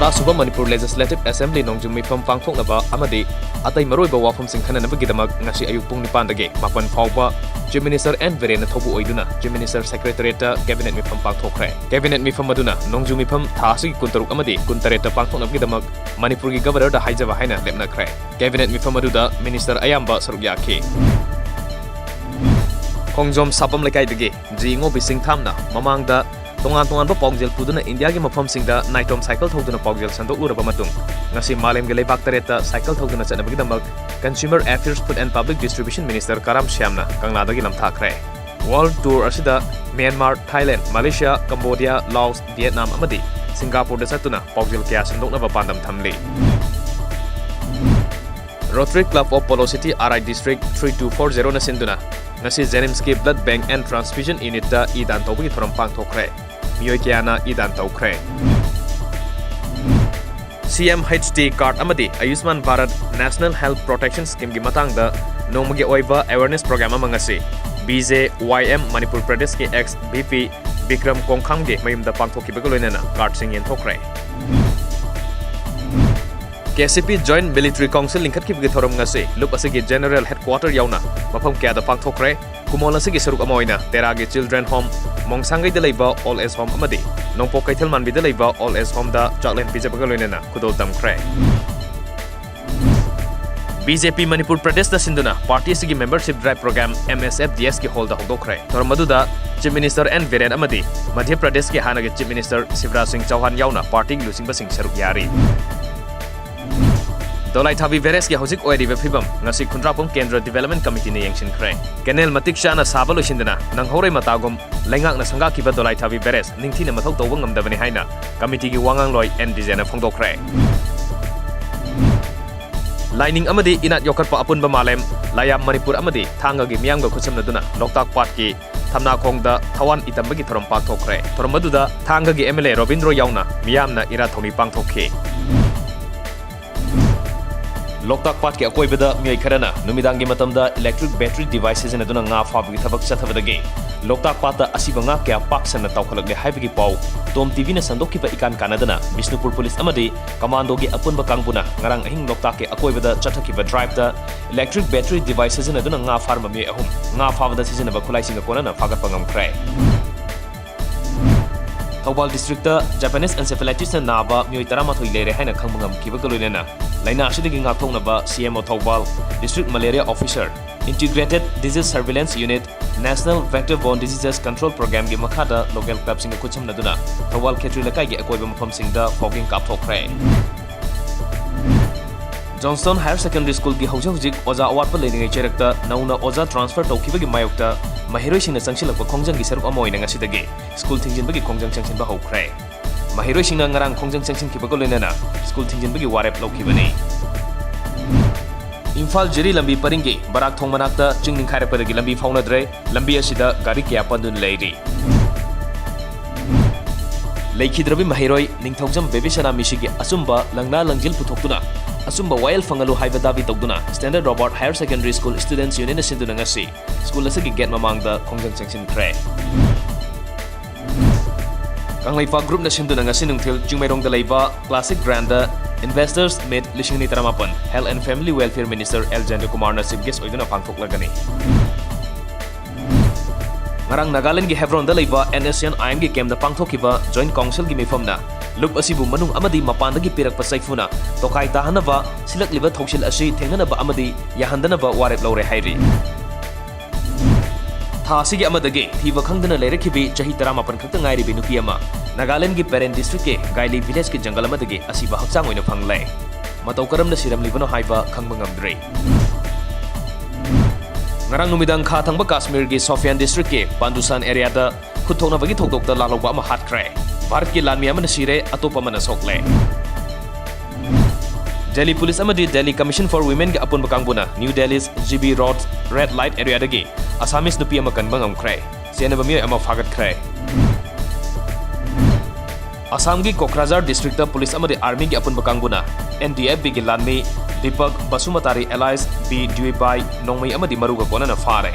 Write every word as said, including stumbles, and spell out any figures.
ꯑꯁꯨꯕ Manipur Legislative Assembly ꯅꯣꯡꯖꯨ ꯃꯤꯐꯝ ꯄꯥꯡꯊꯣꯛꯅꯕ ꯑꯃꯗꯤ ꯑꯇꯩ ꯃꯔꯨꯑꯣꯏꯕ ꯋꯥꯐꯝꯁꯤꯡ ꯈꯟꯅꯅꯕꯒꯤꯗꯃꯛ ꯉꯁꯤ ꯑꯌꯨꯛ ꯄꯨꯡ ꯅꯤꯄꯥꯟꯗꯒꯤ ꯃꯥꯄꯟ ꯐꯥꯎꯕ Chief Minister N ꯕꯤꯔꯦꯟꯅ ꯊꯧꯕꯨ ꯑꯣꯏꯗꯨꯅ Chief Minister Secretariatꯇ Cabinet ꯃꯤꯐꯝ ꯄꯥꯡꯊꯣꯛꯈ꯭ꯔꯦ꯫ Cabinet ꯃꯤꯐꯝ ꯑꯗꯨꯅ ꯅꯣꯡꯖꯨ ꯃꯤꯐꯝ ꯊꯥ ꯑꯁꯤꯒꯤ ꯀꯨꯟꯇꯔꯨꯛ ꯑꯃꯗꯤ ꯀꯨꯟꯇꯔꯦꯠꯇ ꯄꯥꯡꯊꯣꯛꯅꯕꯒꯤꯗꯃꯛ ꯃꯅꯤꯄꯨꯔꯒꯤ Governorꯗ ꯍꯥꯏꯖꯕ ꯍꯥꯏꯅ ꯂꯦꯞꯅꯈ꯭ꯔꯦ꯫ Cabinet ꯃꯤꯐꯝ ꯑꯗꯨꯗ Minister ꯑꯌꯥꯝꯕ ꯁꯔꯨꯛ ꯌꯥꯈꯤ꯫ ꯈꯣꯡꯖꯣꯝ ꯁꯥꯄꯝ ꯂꯩꯀꯥꯏꯗꯒꯤ ꯖꯤ ꯏꯉꯣꯕꯤ ꯁꯤꯡꯊꯥꯝꯅ ꯃꯃꯥꯡꯗ ꯇꯣꯉꯥꯟ ꯇꯣꯉꯥꯟꯕ ꯄꯥꯎꯖꯦꯜ ꯄꯨꯗꯨꯅ ꯏꯟꯗꯤꯌꯥꯒꯤ ꯃꯐꯝꯁꯤꯡꯗ ꯅꯥꯏꯇꯣꯝ ꯁꯥꯏꯀꯜ ꯊꯧꯗꯨꯅ ꯄꯥꯎꯖꯦꯜ ꯁꯟꯗꯣꯛꯂꯨꯔꯕ ꯃꯇꯨꯡ, ꯉꯁꯤ ꯃꯥꯂꯦꯝꯒꯤ ꯂꯩꯕꯥꯛ ꯇꯔꯦꯠꯇ ꯁꯥꯏꯀꯜ ꯊꯧꯗꯨꯅ ꯆꯠꯅꯕꯒꯤꯗꯃꯛ Consumer Affairs, Food and Public Distribution Minister Karam ꯁ꯭ꯌꯥꯝꯅ ꯀꯪꯂꯥꯗꯒꯤ ꯂꯝꯊꯥꯈ꯭ꯔꯦ꯫ World Tour ꯑꯁꯤꯗ Myanmar, Thailand, Malaysia, Cambodia, Laos, Vietnam ꯑꯃꯗꯤ ꯁꯤꯡꯒꯥꯄꯨꯔꯗ ꯆꯠꯇꯨꯅ ꯄꯥꯎꯖꯦꯜ ꯀꯌꯥ ꯁꯟꯗꯣꯛꯅꯕ ꯄꯥꯟꯗꯝ ꯊꯝꯂꯤ꯫ Rotary Club of Polo City, R I District three two four zeroꯅ ꯁꯤꯟꯗꯨꯅ ꯉꯁꯤ JNIMSꯀꯤ Blood Bank and Transfusion Unitꯇ E ꯗꯥꯟ ꯇꯧꯕꯒꯤ ꯊꯧꯔꯝ ꯄꯥꯡꯊꯣꯛꯈ꯭ꯔꯦ꯫ ꯃꯤꯑꯣꯏ ꯀꯌꯥꯅ ꯏ ꯗꯥꯟ ꯇꯧꯈ꯭ꯔꯦ꯫ C M H T card ꯑꯃꯗꯤ Ayushman Bharat National Health Protection Schemeꯒꯤ ꯃꯇꯥꯡꯗ ꯅꯣꯡꯃꯒꯤ ꯑꯣꯏꯕ awareness program ꯑꯃ ꯉꯁꯤ B J Y M Manipur ꯄ꯭ꯔꯗꯦꯁꯀꯤ ex V P ꯕꯤꯀ꯭ꯔꯝ ꯀꯣꯡꯈꯥꯝꯒꯤ ꯃꯌꯨꯝꯗ ꯄꯥꯡꯊꯣꯛꯈꯤꯕꯒ ꯂꯣꯏꯅꯅ cardꯁꯤꯡ ꯌꯦꯟꯊꯣꯛꯈ꯭ꯔꯦ꯫ K C P Joint Military Council ꯂꯤꯡꯈꯠꯈꯤꯕꯒꯤ ꯊꯧꯔꯝ ꯉꯁꯤ ꯂꯨꯞ ꯑꯁꯤꯒꯤ General Headquarter ꯌꯥꯎꯅ ꯃꯐꯝ ꯀꯌꯥꯗ ꯄꯥꯡꯊꯣꯛꯈ꯭ꯔꯦ꯫ ꯀꯨꯃꯣꯜ ꯑꯁꯤꯒꯤ ꯁꯔꯨꯛ ꯑꯃ ꯑꯣꯏꯅ ꯇꯦꯔꯥꯒꯤ Children Home, ꯃꯣꯡꯁꯥꯡꯒꯩꯗ ꯂꯩꯕ Old Age Home ꯑꯃꯗꯤ ꯅꯣꯡꯄꯣꯛ ꯀꯩꯊꯦꯜ ꯃꯥꯟꯕꯤꯗ ꯂꯩꯕ Old Age Homeꯗ ꯆꯥꯛꯂꯦꯟ ꯄꯤꯖꯕꯒ ꯂꯣꯏꯅꯅ ꯈꯨꯗꯣꯜ ꯇꯝꯈ꯭ꯔꯦ꯫ B J P ꯃꯅꯤꯄꯨꯔ ꯄ꯭ꯔꯗꯦꯁꯅ ꯁꯤꯟꯗꯨꯅ party ꯑꯁꯤꯒꯤ membership drive program M S F D Sꯀꯤ hallꯗ ꯍꯧꯗꯣꯛꯈ꯭ꯔꯦ꯫ ꯊꯧꯔꯝ ꯑꯗꯨꯗ Chief Minister N ꯕꯤꯔꯦꯟ ꯑꯃꯗꯤ ꯃꯙ꯭ꯌ ꯄ꯭ꯔꯗꯦꯁꯀꯤ ꯍꯥꯟꯅꯒꯤ Chief Minister ꯁꯤꯕꯔꯥꯖ ꯁꯤꯡ ꯆꯧꯍꯥꯟ ꯌꯥꯎꯅ partyꯒꯤ ꯂꯨꯆꯤꯡꯕꯁꯤꯡ ꯁꯔꯨꯛ ꯌꯥꯔꯤ꯫ ꯗꯣꯂꯥꯏꯊꯥꯕꯤ barrageꯀꯤ ꯍꯧꯖꯤꯛ ꯑꯣꯏꯔꯤꯕ ꯐꯤꯕꯝ ꯉꯁꯤ ꯈꯨꯟꯗ꯭ꯔꯥꯛꯄꯝ ꯀꯦꯟꯗ꯭ꯔ Development Committeeꯅ ꯌꯦꯡꯁꯤꯟꯈ꯭ꯔꯦ꯫ Canal ꯃꯇꯤꯛ ꯆꯥꯅ ꯁꯥꯕ ꯂꯣꯏꯁꯤꯟꯗꯅ ꯅꯪꯍꯧꯔꯣꯏ ꯃꯇꯥꯒꯨꯝ ꯂꯩꯉꯥꯛꯅ ꯁꯪꯒꯥꯈꯤꯕ ꯗꯣꯂꯥꯏꯊꯥꯕꯤ barrage ꯅꯤꯡꯊꯤꯅ ꯃꯊꯧ ꯇꯧꯕ ꯉꯝꯗꯕꯅꯤ ꯍꯥꯏꯅ committeeꯒꯤ ꯋꯥꯉꯥꯡꯂꯣꯏ ꯑꯦꯟ ꯕꯤꯖꯦꯅ ꯐꯣꯡꯗꯣꯛꯈ꯭ꯔꯦ꯫ ꯂꯥꯏꯅꯤꯡ ꯑꯃꯗꯤ ꯏꯅꯥꯠ ꯌꯣꯛꯈꯠꯄ ꯑꯄꯨꯟꯕ ꯃꯥꯂꯦꯝ, ꯂꯥꯏꯌꯥꯝ ꯃꯅꯤꯄꯨꯔ ꯑꯃꯗꯤ ꯊꯥꯡꯒꯒꯤ ꯃꯤꯌꯥꯝꯒ ꯈꯨꯠꯁꯝꯅꯗꯨꯅ ꯂꯣꯛꯇꯥꯛ ꯄꯥꯠꯀꯤ ꯊꯝꯅꯥꯈꯣꯡꯗ ꯊꯋꯥꯟ ꯏꯇꯝꯕꯒꯤ ꯊꯧꯔꯝ ꯄꯥꯡꯊꯣꯛꯈ꯭ꯔꯦ꯫ ꯊꯧꯔꯝ ꯑꯗꯨꯗ ꯊꯥꯡꯒꯒꯤ M L A ꯔꯣꯕꯤꯟꯗ꯭ꯔꯣ ꯌꯥꯎꯅ ꯃꯤꯌꯥꯝꯅ ꯏꯔꯥꯠ ꯊꯧꯅꯤ ꯄꯥꯡꯊꯣꯛꯈꯤ꯫ ꯂꯣꯛꯇꯥꯛ ꯄꯥꯠꯀꯤ ꯑꯀꯣꯏꯕꯗ ꯃꯤꯑꯣꯏ ꯈꯔꯅ ꯅꯨꯃꯤꯗꯥꯡꯒꯤ ꯃꯇꯝꯗ electric battery device ꯁꯤꯖꯤꯟꯅꯗꯨꯅ ꯉꯥ ꯐꯥꯕꯒꯤ ꯊꯕꯛ ꯆꯠꯊꯕꯗꯒꯤ ꯂꯣꯛꯇꯥꯛ ꯄꯥꯠꯇ ꯑꯁꯤꯕ ꯉꯥ ꯀꯌꯥ ꯄꯥꯛ ꯁꯟꯅ ꯇꯥꯎꯈꯠꯂꯛꯂꯦ ꯍꯥꯏꯕꯒꯤ ꯄꯥꯎ ꯇꯣꯝ ꯇꯤꯚꯤꯅ ꯁꯟꯗꯣꯛꯈꯤꯕ ꯏꯀꯥꯟ ꯀꯥꯟꯅꯗꯅ ꯕꯤꯁꯅꯨꯄꯨꯔ ꯄꯨꯂꯤꯁ ꯑꯃꯗꯤ ꯀꯃꯥꯟꯗꯣꯒꯤ ꯑꯄꯨꯟꯕ ꯀꯥꯡꯕꯨꯅ ꯉꯔꯥꯡ ꯑꯍꯤꯡ ꯂꯣꯛꯇꯥꯛꯀꯤ ꯑꯀꯣꯏꯕꯗ ꯆꯠꯊꯈꯤꯕ ꯗ꯭ꯔꯥꯏꯚꯇ electric battery device ꯁꯤꯖꯤꯟꯅꯗꯨꯅ ꯉꯥ ꯐꯥꯔꯝꯕ ꯃꯤꯑꯣꯏ ꯑꯍꯨꯝ ꯉꯥ ꯐꯥꯕꯗ ꯁꯤꯖꯤꯟꯅꯕ ꯈꯨꯠꯂꯥꯏꯁꯤꯡꯒ ꯀꯣꯟꯅꯅ ꯐꯥꯒꯠꯄ ꯉꯝꯈ꯭ꯔꯦ꯫ ꯊꯧꯕꯥꯜ district ꯇ Japanese encephalitis ꯅ ꯅꯥꯕ ꯃꯤꯑꯣꯏ ꯇꯔꯥꯃꯥꯊꯣꯏ ꯂꯩꯔꯦ ꯍꯥꯏꯅ ꯈꯪꯕ ꯉꯝꯈꯤꯕꯒ ꯂꯣꯏꯅꯅ ꯂꯥꯏꯅꯥ ꯑꯁꯤꯗꯒꯤ ꯉꯥꯛꯊꯣꯛꯅꯕ C M O Thoubal, District Malaria Officer, Integrated Disease Surveillance Unit, National Vector Borne Diseases Control Program ꯒꯤ ꯃꯈꯥꯗ local club ꯁꯤꯡꯒ ꯈꯨꯠꯁꯝꯅꯗꯨꯅ ꯊꯧꯕꯥꯜ ꯈꯦꯇ꯭ꯔꯤ ꯂꯩꯀꯥꯏꯒꯤ ꯑꯀꯣꯏꯕ ꯃꯐꯝꯁꯤꯡꯗ fogging ꯀꯥꯞꯊꯣꯛꯈ꯭ꯔꯦ꯫ Johnstone Higher Secondary School ꯒꯤ ꯍꯧꯖꯤꯛ ꯍꯧꯖꯤꯛ ꯑꯣꯖꯥ ꯑꯋꯥꯠꯄ ꯂꯩꯔꯤꯉꯩ ꯆꯩꯔꯛꯇ ꯅꯧꯅ ꯑꯣꯖꯥ transfer ꯇꯧꯈꯤꯕꯒꯤ ꯃꯥꯌꯣꯛꯇ ꯃꯍꯩꯔꯣꯏꯁꯤꯡꯅ ꯆꯪꯁꯤꯜꯂꯛꯄ ꯈꯣꯡꯖꯪꯒꯤ ꯁꯔꯨꯛ ꯑꯃ ꯑꯣꯏꯅ ꯉꯁꯤꯗꯒꯤ school ꯊꯤꯡꯖꯤꯟꯕꯒꯤ ꯈꯣꯡꯖꯪ ꯆꯪꯁꯤꯟꯕ ꯍꯧꯈ꯭ꯔꯦ꯫ ꯃꯍꯩꯔꯣꯏꯁꯤꯡꯅ ꯉꯔꯥꯡ ꯈꯣꯡꯖꯪ ꯆꯪꯁꯤꯟꯈꯤꯕꯒ ꯂꯣꯏꯅꯅ school ꯊꯤꯡꯖꯤꯟꯕꯒꯤ ꯋꯥꯔꯦꯞ ꯂꯧꯈꯤꯕꯅꯤ꯫ ꯏꯝꯐꯥꯜ ꯖꯤꯔꯤ ꯂꯝꯕꯤ ꯄꯔꯤꯡꯒꯤ ꯕꯔꯥꯛ ꯊꯣꯡ ꯃꯅꯥꯛꯇ ꯆꯤꯡ ꯅꯤꯡꯈꯥꯏꯔꯛꯄꯗꯒꯤ ꯂꯝꯕꯤ ꯐꯥꯎꯅꯗ꯭ꯔꯦ꯫ ꯂꯝꯕꯤ ꯑꯁꯤꯗ ꯒꯥꯔꯤ ꯀꯌꯥ ꯄꯟꯗꯨꯅ ꯂꯩꯔꯤ꯫ ꯂꯩꯈꯤꯗ꯭ꯔꯕꯤ ꯃꯍꯩꯔꯣꯏ ꯅꯤꯡꯊꯧꯖꯝ ꯕꯦꯕꯤꯁꯅꯥ ꯃꯤꯁꯤꯒꯤ ꯑꯆꯨꯝꯕ ꯂꯪꯅꯥ ꯂꯪꯖꯤꯜ ꯄꯨꯊꯣꯛꯇꯨꯅ ꯑꯆꯨꯝꯕ ꯋꯥꯌꯦꯜ ꯐꯪꯍꯜꯂꯨ ꯍꯥꯏꯕ ꯗꯥꯕꯤ ꯇꯧꯗꯨꯅ Standard Robert Higher Secondary School Students Union ꯅ ꯁꯤꯟꯗꯨꯅ ꯉꯁꯤ school ꯑꯁꯤꯒꯤ gate ꯃꯃꯥꯡꯗ ꯈꯣꯡꯖꯪ ꯆꯪꯁꯤꯟꯈ꯭ꯔꯦ꯫ ꯀꯪꯂꯩꯄꯥꯛ group ꯅ ꯁꯤꯟꯗꯨꯅ ꯉꯁꯤ ꯅꯨꯡꯊꯤꯜ ꯆꯤꯡꯃꯩꯔꯣꯡꯗ ꯂꯩꯕ Classic Grand ꯗ Investors Meet ꯂꯤꯁꯤꯡ ꯑꯅꯤ ꯇꯔꯥꯃꯥꯄꯟ Health and Family Welfare Minister L ꯖꯌꯟꯇꯀꯨꯃꯥꯔꯅ chief guest ꯑꯣꯏꯗꯨꯅ ꯄꯥꯡꯊꯣꯛꯂꯒꯅꯤ꯫ ꯉꯔꯥꯡ ꯅꯥꯒꯥꯂꯦꯟꯗꯒꯤ ꯍꯦꯕ꯭ꯔꯣꯟꯗ ꯂꯩꯕ N S C N I M ꯒꯤ camp ꯗ ꯄꯥꯡꯊꯣꯛꯈꯤꯕ Joint Council ꯒꯤ ꯃꯤꯐꯝꯅ ꯂꯨꯞ ꯑꯁꯤꯕꯨ ꯃꯅꯨꯡ ꯑꯃꯗꯤ ꯃꯄꯥꯟꯗꯒꯤ ꯄꯤꯔꯛꯄ ꯆꯩꯐꯨꯅ ꯇꯣꯈꯥꯏ ꯇꯥꯍꯟꯅꯕ ꯁꯤꯜꯂꯛꯂꯤꯕ ꯊꯧꯁꯤꯜ ꯑꯁꯤ ꯊꯦꯡꯅꯅꯕ ꯑꯃꯗꯤ ꯌꯥꯍꯟꯗꯅꯕ ꯋꯥꯔꯦꯞ ꯂꯧꯔꯦ ꯍꯥꯏꯔꯤ꯫ ꯊꯥ ꯑꯁꯤꯒꯤ ꯑꯃꯗꯒꯤ ꯊꯤꯕ ꯈꯪꯗꯅ ꯂꯩꯔꯛꯈꯤꯕꯤ ꯆꯍꯤ ꯇꯔꯥꯃꯥꯄꯟ ꯈꯛꯇ ꯉꯥꯏꯔꯤꯕꯤ ꯅꯨꯄꯤ ꯑꯃ ꯅꯥꯒꯥꯂꯦꯟꯗꯒꯤ ꯄꯦꯔꯦꯟ district ꯀꯤ ꯒꯥꯏꯂꯤ village ꯀꯤ ꯖꯪꯒꯜ ꯑꯃꯗꯒꯤ ꯑꯁꯤꯕ ꯍꯛꯆꯥꯡ ꯑꯣꯏꯅ ꯐꯪꯂꯦ꯫ ꯃꯇꯧ ꯀꯔꯝꯅ ꯁꯤꯔꯝꯂꯤꯕꯅꯣ ꯍꯥꯏꯕ ꯈꯪꯕ ꯉꯝꯗ꯭ꯔꯤ꯫ ꯉꯔꯥꯡ ꯅꯨꯃꯤꯗꯥꯡ ꯈꯥ ꯊꯪꯕ ꯀꯥꯁꯃꯤꯔꯒꯤ ꯁꯣꯐꯤꯌꯥꯟ district ꯀꯤ ꯄꯥꯟꯗꯨꯁꯥꯟ area ꯗ ꯈꯨꯠ ꯊꯣꯛꯅꯕꯒꯤ ꯊꯧꯗꯣꯛꯇ ꯂꯥꯜꯍꯧꯕ ꯑꯃ ꯍꯥꯠꯈ꯭ꯔꯦ꯫ ꯚꯥꯔꯠꯀꯤ ꯂꯥꯟꯃꯤ ꯑꯃꯅ ꯁꯤꯔꯦ, ꯑꯇꯣꯞꯄ ꯑꯃꯅ ꯁꯣꯛꯂꯦ꯫ ꯗꯦꯜꯂꯤ ꯄꯨꯂꯤꯁ ꯑꯃꯗꯤ Delhi Commission for Women ꯒꯤ ꯑꯄꯨꯟꯕ ꯀꯥꯡꯕꯨꯅ New Delhi G B Road red light area ꯗꯒꯤ Assamese ꯅꯨꯄꯤ ꯑꯃ ꯀꯟꯕ ꯉꯝꯈ꯭ꯔꯦ꯫ ꯆꯦꯟꯅꯕ ꯃꯤꯑꯣꯏ ꯑꯃ ꯐꯥꯒꯠꯈ꯭ꯔꯦ꯫ ꯑꯁꯥꯝꯒꯤ ꯀꯣꯀ꯭ꯔꯥꯖꯥꯔ district ꯇ ꯄꯨꯂꯤꯁ ꯑꯃꯗꯤ army ꯒꯤ ꯑꯄꯨꯟꯕ ꯀꯥꯡꯕꯨꯅ N D F B ꯒꯤ ꯂꯥꯟꯃꯤ ꯗꯤꯄꯛ ꯕꯁꯨꯃꯇꯥꯔꯤ alias B ꯗ꯭ꯌꯨꯏꯕꯥꯏ ꯅꯣꯡꯃꯩ ꯑꯃꯗꯤ ꯃꯔꯨꯒ ꯀꯣꯟꯅꯅ ꯐꯥꯔꯦ꯫